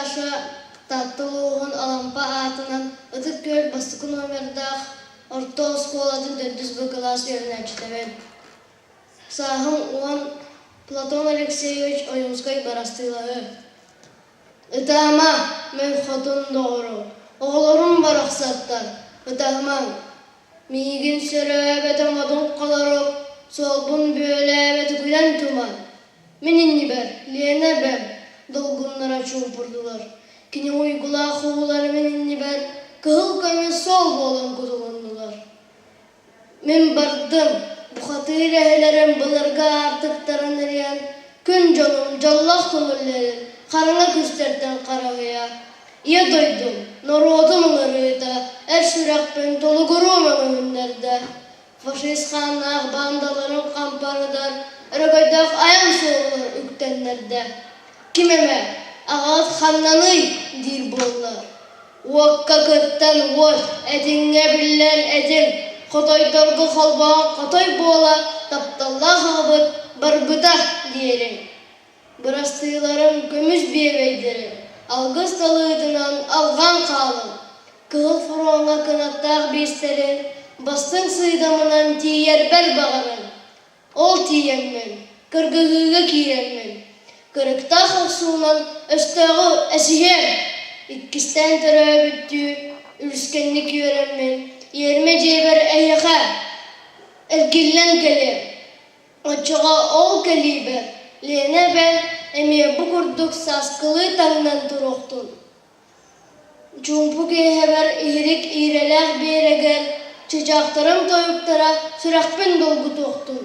Даша Таатта улууһун Алампа аатынан Ытык Күөл бастакы номердаах орто оскуолатын төрдүс Б кылаас үөрэнээччитэбин. Сааһым 10, Платон Алексеевич Ойуунскай барастыылаһыы. Ытаама, мин хотун доҕорум, оҕолорум барахсаттар, ытаһымаҥ. Миигин сөрөөбөтө модун холорук, суолбун бүөлээбэт күлэн туман. Мин иннибэр Лена эбэм долгуннара чуумпурдулар. Кини уйгулаах уулара мин иннибэр кыһыл көмүс суол буолан кутулуннулар. Мин бардым, бухатыыр эһэлэрим былыргы аартыктарын арыйан, күн дьонум дьоллоох көҥүллэрин хараҥа күстэртэн хараһыйа, Ийэ дойдум, норуотум ыҥырыыта эр сүрэхпин толугуруом өҥөһүннэрдэ. Фашист хааннаах баандаларын хампарытар өрөгөйдөөх айан суолугар үктэннэрдэ. Ким эмэ «Аҕаҕыт ханнаный?» диир буолла. Уокка кыттан уот, этиҥҥэ биллэн этиҥ, хотойдорго холбоон хотой буола тапталлаах аҕабыт барбыта диэриҥ. Бырастыыларым көмүс биэбэйдэрин алгыс талыытынан алҕаан хаалыҥ, Кыһыл фроҥҥа кынаттаах биистэрин бастыҥ сыыдамынан тиийэрбэр баҕарыҥ. Ол тиийэммин, кыргыһыыга киирэммин, кырыктаах охсуунан өстөөҕү эсиһиэм, иккистээн төрөөбүттүү үлүскэнник үөрэммин, иэрмэ дьиэбэр эһиэхэ эргиллэн кэлиэм. Оччоҕо ол кэлиибэр Лена эбэм эмиэ бу курдук сааскылыы таҥнан туруохтун. Чуумпу киэһэбэр иһирик иирэлээх биэрэгэр чыычаахтарым тойуктара сүрэхпин долгутуохтун.